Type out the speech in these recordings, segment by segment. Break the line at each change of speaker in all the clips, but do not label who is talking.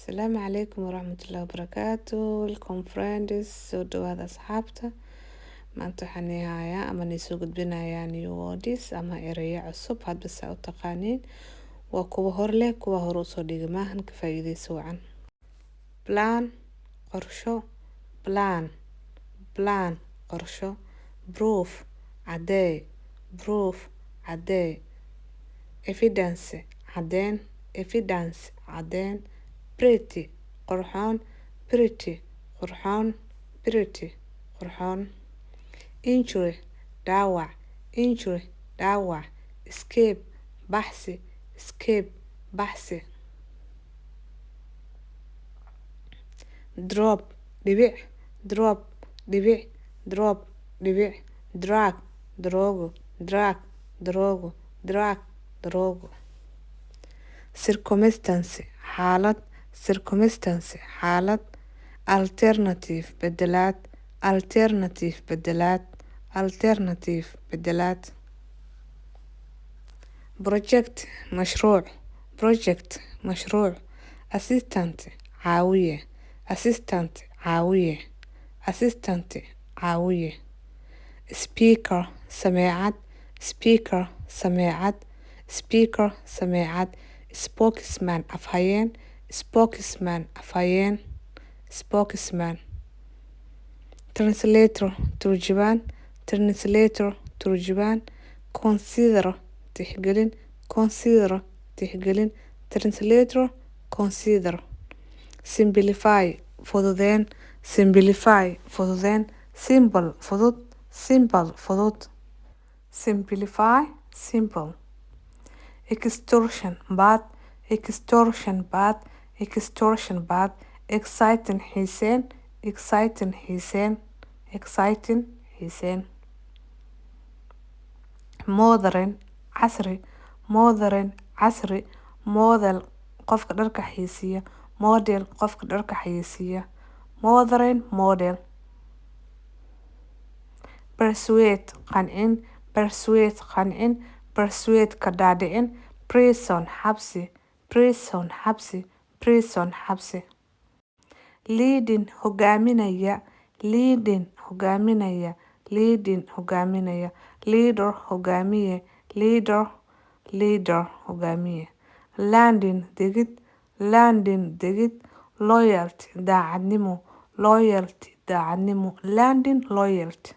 Asalaamu calaykum waraxmatullaahi wabarakaatu. Welcome friends, soo dhawaada asxaabta. Maanta waxaan hayaa ama nii soo gudbinayaa new words ama ereyo cusub, hadba saa u taqaaniin. Waa kuwa hor leh, kuwa hore usoo dhigay maahan, ka faa'iidayso wacan. Plan, qorsho. Plan, plan, qorsho. Proof, caddee. Proof, caddee. Evidence, caddeen. Evidence, caddeen. Pretty, qurxoon. Pretty, qurxoon. Pretty, qurxoon. Injury, dhaawac. Injury, dhaawac. Escape, baxsi. Escape, baxsi. Drop, dhibic. Drop, dhibic. Drop, dhibic. Drug, daroogo. Drug, daroogo. Drug, daroogo. Circumstance, xaalad. Circumstance, xaalad. Alternative, bedelaad. Alternative, bedelaad. Alternative, bedelaad. Project, mashruuc. Project, mashruuc. Assistant, caawiye. Assistant, caawiye. Assistant, caawiye. Speaker, sameecad. Speaker, sameecad. Speaker, sameecad. Spokesman, afhayeen. Spokesman, afhayeen. Spokesman. Translator, turjubaan. Translator, turjubaan. Consider, tixgelin. Consider, tixgelin. Translator, consider. Simplify, fududeen. Simplify, fududeen. Simple, fudud. Simple, fudud. Simplify, simple. Extortion, baad. Extortion, baad. Extortion, baad. Exciting, xiiseen. Exciting, xiiseen. Exciting, xiiseen. Modern, casri. Modern, casri. Model, qofka dharka xayeysiiya. Model, qofka dharka xayeysiiya. Modern, model. Persuade, qancin. Persuade, qancin. Persuade, ka dhaadhicin. Prison, xabsi. Prison, xabsi. Prison, xabsi. Leading, hogaaminaya. Leading, hogaaminaya. Leading, hogaaminaya. Leader, hogaamiye. Leader, leader, hogaamiye. Landing, degid. Landing, degid. Loyalty, daacadnimo. Loyalty, daacadnimo. Landing, loyalty.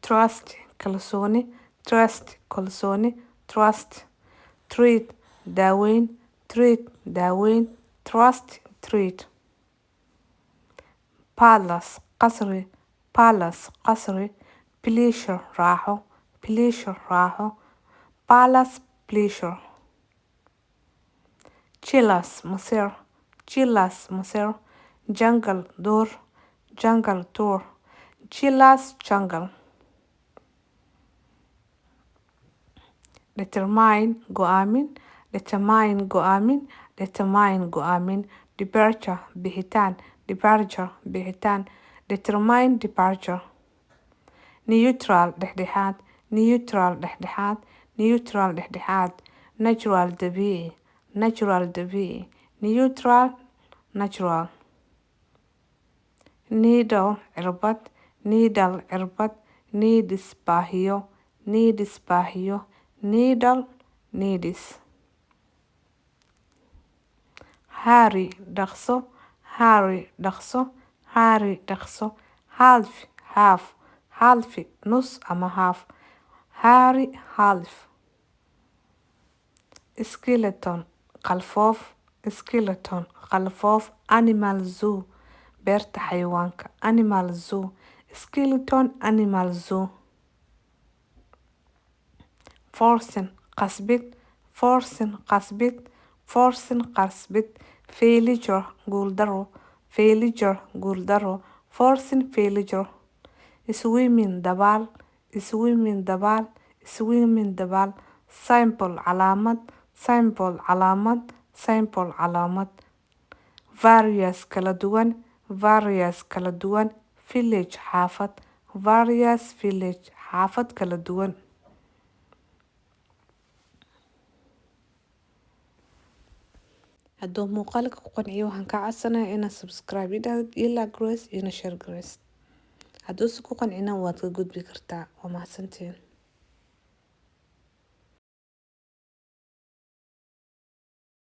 Trust, kalsooni. Trust, kalsooni. Trust. Treat, daaweyn. Treat, daaweyn. Trust, treat. Palace, qasri. Palace, qasri. Pleasure, raaxo. Pleasure, raaxo. Palace, pleasure. Jealous, maseer. Jealous, maseer. Jungle, duur. Jungle, duur. Jealous, jungle. Determine, go'aamin. Determine, go'aamin. Determine, go'aamin. Departure, bixitaan. Departure, bixitaan. Determine, departure. Neutral, dhexdhexaad. Neutral, dhexdhexaad. Neutral, dhexdhexaad. Natural, dabiici. Natural, dabiici. Neutral, natural. Needle, cirbad. Needle, cirbad. Needs, baahiyo. Needs, baahiyo. Needle, needs. Hurry, dhaqso. Hurry, dhaqso. Hurry, dhaqso. Half, half. Half, nus ama half. Hurry, half. Skeleton, qalfoof. Skeleton, qalfoof. Animal zoo, beerta xayawaanka. Animal zoo. Skeleton, animal zoo. Forcing, qasbid. Forcing, qasbid. Forcing, qasbid. Failure, guuldaro. Failure, guuldaro. Forcing, failure. Swimming, dabaal. Swimming, dabaal. Swimming, dabaal. Symbol, calaamad. Symbol, calaamad. Symbol, calaamad. Various, kala duwan. Various, kala duwan. Village, xaafad. Various, village, xaafad kala duwan. Hadduu muuqaalka ku qanciyo, waxaan kaa codsanayaa inaad subscribe ii dhahdid, ii like gareysid, iina share gareysid. Hadduuse ku qancina, waad ka gudbi kartaa. Waa mahadsantihiin.